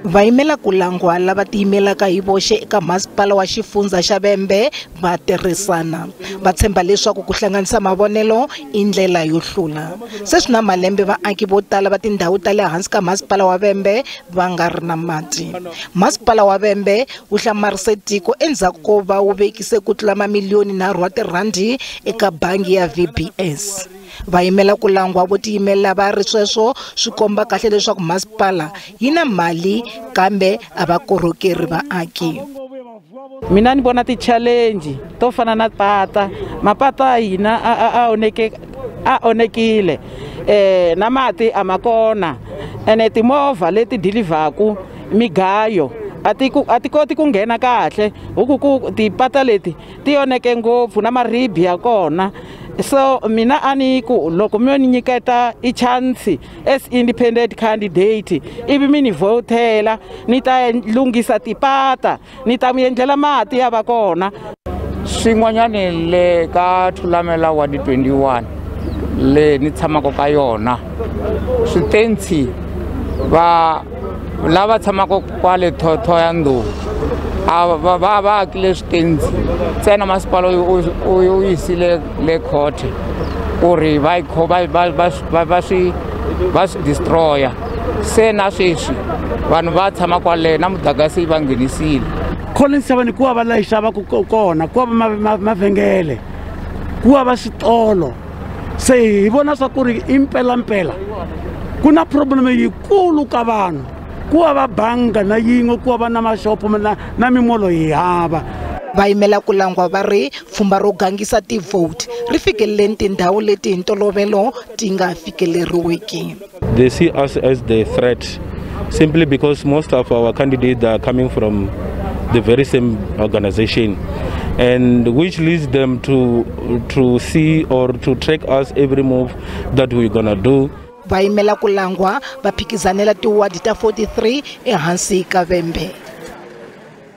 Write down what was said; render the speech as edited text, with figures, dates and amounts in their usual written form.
Va yimela ku langwa lava tiyimelaka hi voxe eka masipala wa xifundza xa Vhembe va tirhisana. Va tshemba leswaku ku hlanganisa mavonelo i ndlela yo hlula. Se swi na malembe vaaki vo tala va tindhawu ta le hansi ka masipala wa Vhembe va nga ri na mati. Masipala wa Vhembe wu hlamarise tiko endzhaku ko va wu vekise ku tlula mamiliyoni 3 wa tirhandi eka bangi ya VBS. Va yimela ku langwa vo tiyimela va ri sweswo swi komba kahle leswaku masipala yi na mali kambe a va korhokeri vaaki. Mina ni vona ti-challenge to fana na pata, mapata hina a onekile na mati a ma kona ene timovha leti deliver-ku migayo a ti koti ku nghena kahle huku ku tipata leti ti oneke ngopfu na maribi ya kona. So mina ani ku loko mi ni nyiketa i chance as independent candidate ivi mi ni votela ni ta lunghisa tipata ni ta mi endlela mati ya va kona. Swin'wanyani le ka Thulamela ward 21 le ni tshamaka ka yona switensi va lava tshamaka kwale Thohoyandou a va akile switensi ntsena masipala u yisile le court ku ri va swi destroya. Se na sweswi vanhu va tshama kwale na mudagasi va nghenisile. Collins Chabane ku va la xavaka kona ku va mavhengele ku va switolo se hi vona swa ku ri impelampela ku na problem yikulu ka vanhu ku va banga na yin'we ku va na maxopo na mimolo hi hava. Va yimela ku langwa va ri pfhumba ro gangisa ti-vote ri fikeleleni tindhawu leti hi ntolovelo ti nga fikeleriwiki. They see us as the threat simply because most of our candidates are coming from the very same organization, and which leads them to see or to track us every move that we're gonna do. Va yimela ku langwa va phikizanela tiwadi ta 43 ehansi ka Vhembe.